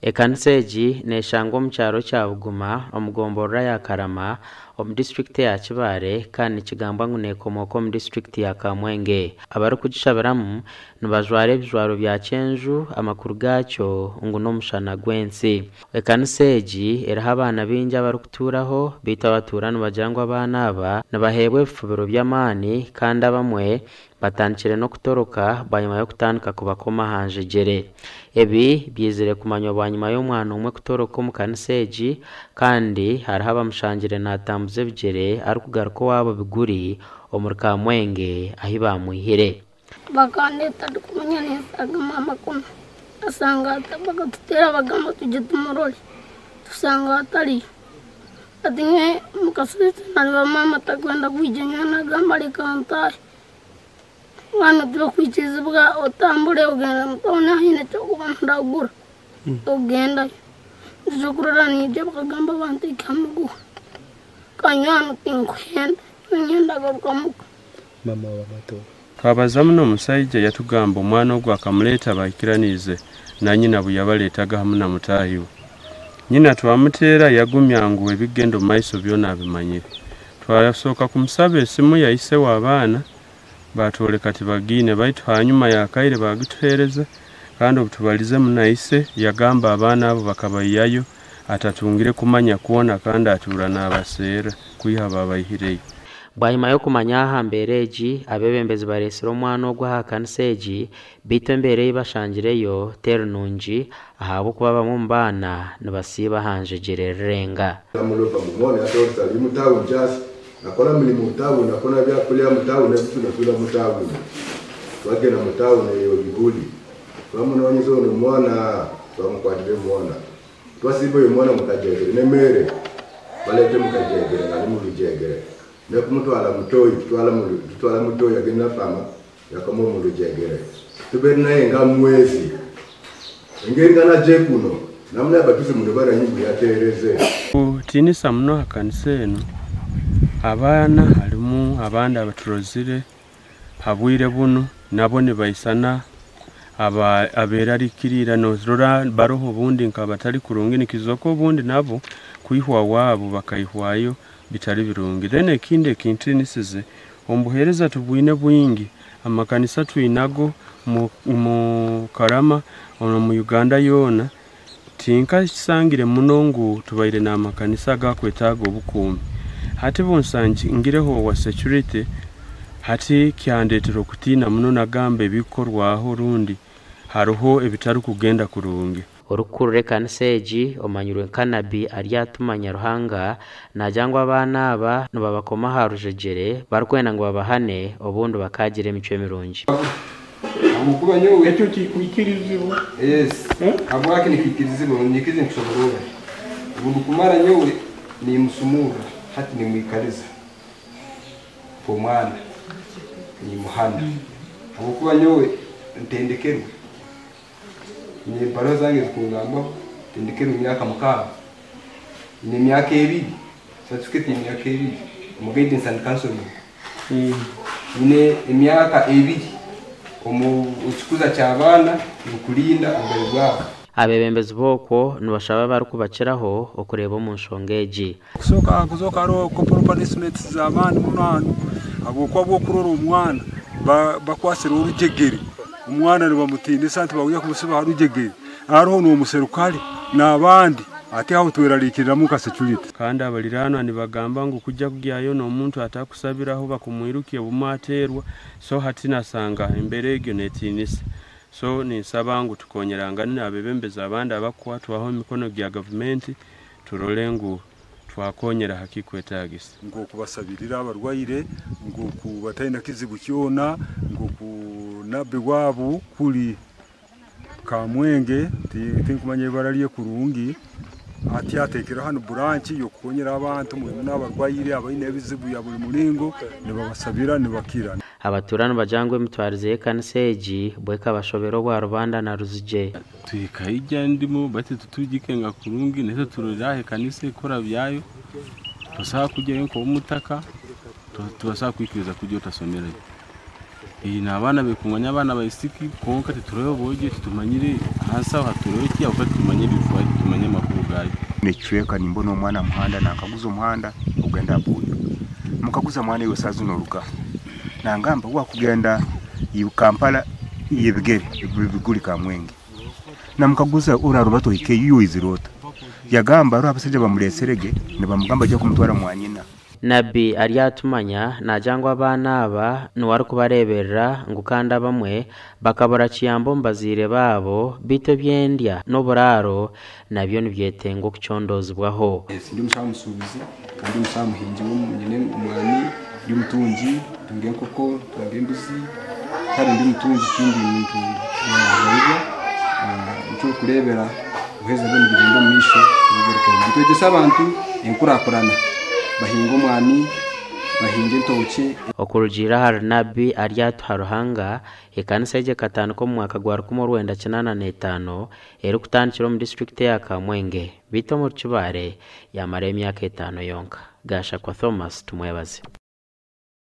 Ekanisa egi neshangwa omu kyaro kya Buguma omu gomborora ya Karama omu disiturikiti eya Kibaale kandi nikigambwa ngu nekomooka omu disiturikiti ya Kamwenge. Abarikugishabiramu nibajwara ebijwaro bya kyenju amakuru gaakyo ngu n'omushana gw'ensi. Ekanisa egi eriho abaana baingi abarikutuuraho beitu abatuura nibagira ngu abaana aba nibaheebwa ebifubiro by'amaani kandi abamwe batandikire n'okutoroka bwanyima y'okutandika kubakoma aha njegyere. Ebi byizire kumanywa bwanyima y'omwana omwe kutoroka omu kanisa egi kandi hariho abamushangire natambuza ebigyere arikugaruka owaabo Biguri omuri Kamwenge ahi baamwihire. Bakandeeta ndikumanya ninsagama amakumi asanga bakatuteera bagamba tujye tumurore tusanga atariyo. Hati nyowe mukasese nareeba maama atakwenda kwija nyowe nagamba reka ntaahe. Hanu tibakwikirizibwa otambure ogende omu tawuni haine ekyokuba ndagura ogendayo. Nza kurora niija bakagamba banteeke ha muguha. Kanywa hanu tinkuhenda nyowe ndagaruka muka. Mama wa bato. Twabaza muno omusaija yatugamba omwana ogu akamuleeta bahikiraniize na nyina buyabaleetaga hamu na mutaahi we. Nyina twamuteera yagumya ngu ebigenda omu maiso byona abimanyire. Twasooka kumusaba esimu ya ise w'abaana batwoleka tibagiine baitu hanyuma y'akaire bagituheereza kandi obutubalizemu na ise yagamba abaana abo bakabaihayo atatungire kumanya kwona kandi atuura nabaseera kwiha babaihireyo. Bwanyima y'okumanya aha mbeera egi, abeebembezi bareetsire omwana ogu aha kanisa egi beitu embeera ei bashangireyo teri nungi ahabw'okuba bamwe omu baana nibasiiba aha njegyere rirenga. Mulopa mumone hata usali mutawu njasi nakola mulimu mutawu nakona byakulya mutawu nebitu nasula mutawu twagenda mutawu neyo biguli twamunonyeza ono mwana twamukwatire mwana twasiba oyo mwana mukajegere nemere balete mukajegere ngali mulujegere nekumutwala mutoyi tutwala mutoyi agenda fama yakoma mulujegere tubere naye nga mwezi engeri ngana je kuno namna abatuzi muno bara nyingi yatereze. Kutinisa muno akanisa eno abaana harimu abandi abaturozire habwire buno nabo nibaisana aberarikirira nozirora baroho obundi nkabatari kurungi nikizoko obundi nabo kwihwa wabo bakaihwayo bitari birungi. Then ekindi ekintinisize omubuheereza tubwine bwingi amakanisa twinago mu Karama ono mu Uganda yoona tinkasangire muno ngu tubaire n'amakanisa gakwetaaga obukuumi. Hati bunsangireho wa security hati kyandetera okutiina muno nagamba ebikorwaho rundi hariho ebitari kugenda kurungi. Orukurura ekanisa egi omanyirwe nka Nabi Aryatumanya Ruhanga nagira ngu abaana aba nibabakoma aha rujegyere barikwenda ngu babahane obundi bakagira emicwe mirungi. Amukuba nyowe ekyo kikwikirizibwa. Yes. Habwaki nikikirizibwa nikize nkusoborora. Obu kumara nyowe nimusumura hati nimwikaliza. Omwana nimuhana. Amukuba nyowe ntendekerwe. Ni mparo zange zikungambaho ntendekerwe emyaka 6. Ni emyaka 2. Certificate emyaka 2. Omu guidance and counseling. Nyine emyaka 2. Omu kikuza ky'abaana nikulinda obugabe bwabo. Abeebembezi b'okwo nibashaba abarikubakiraho okureeba omu nshonga egi. Kusooka kuzoka hariho corporal punishments z'amaani muno hanu habwokuba bw'okurora omwana bakwasire orujegere omwana nibamutinisa nti bakuja kumusiba aha rujegere hariho n'omuserukare n'abandi ate aho twerarikiriramu nka security. Kandi abaliraanwa nibagamba ngu kujja kugyayo n'omuntu atakusabiraho bakumwirukiye bumwaterwa so hati nasanga embeera egyo netinisa. So ninsaba ngu tukonyerangane n'abebembezi abandi abakukwatwaho emikono gya gavumenti turole ngu twakonyera hakikwetagisa. Nk'okubasabirira abarwaire, nk'okubataina kizibu kyona, nk'oku nabbi waabo kuri Kamwenge tinkumanya ibara rye kurungi ati atekera hano branch yokukonyera abantu mulimu n'abarwaire abaine ebizibu ya buli mulingo nibabasabira nibakira. Abatura nibagira ngu emitwarize y'ekanisa egi bwekabashobera obwa rubanda na ruzigye. Tuhika ndimo bati tutugikenga kurungi nete turorera ekanisa ekora byayo tosaha kujyayo nk'omutaka tubasa kwikiriza kujya otasomerayo. N'abaana bekunganya abaana baisiki kwonka titureeba obwogi titumanyire ahansi aho hatureho ki ahabw'okuba titumanya ebifo titumanya amakuru gaayo. Nekicweka nimbona omwana muhanda nankaguza omuhanda ogenda Apuuyo. Mukaguza mwana iwe saaha zinu oruga? Nangamba wakugenda Kampala yebigere biguri Kamwenge. Namukaguza oraruba ohikeyo iwe oizire ota? Yagamba hariho abasajja bamureserege nibamugamba ajya kumutwara mwanyina. Nabbi Aryatumanya naagira ngu abaana aba niwe arikubareeberera ngu kandi abamwe bakabura kiyamba omu bazaire baabo beitu ebyendya n'oburaaro nabyo nibyetenga okucondoozibwaho. Ndi omushaho musuubuzi kandi omushaho muhingi nyine omwani, ndi omutungi, ntunga enkoko, ntunga embuzi, kare ndi omutungi tindi muntu wabwa nikyo orikureebera obuheereza bwe nibugyenda omu maisho. Nitwegyesa abantu enkurakurana bahinga omwani, bahinga entookye. Okurugiirira ahari Nabbi Aryatuha Ruhanga, ekanisa egi ekatandika omu mwaka gwa 1985 erikutandikira omu disiturikiti eya Kamwenge beitu omuri Kibaare yamarayo emyaka etaano yonka. Gashakwa Thomas Tumwebaze.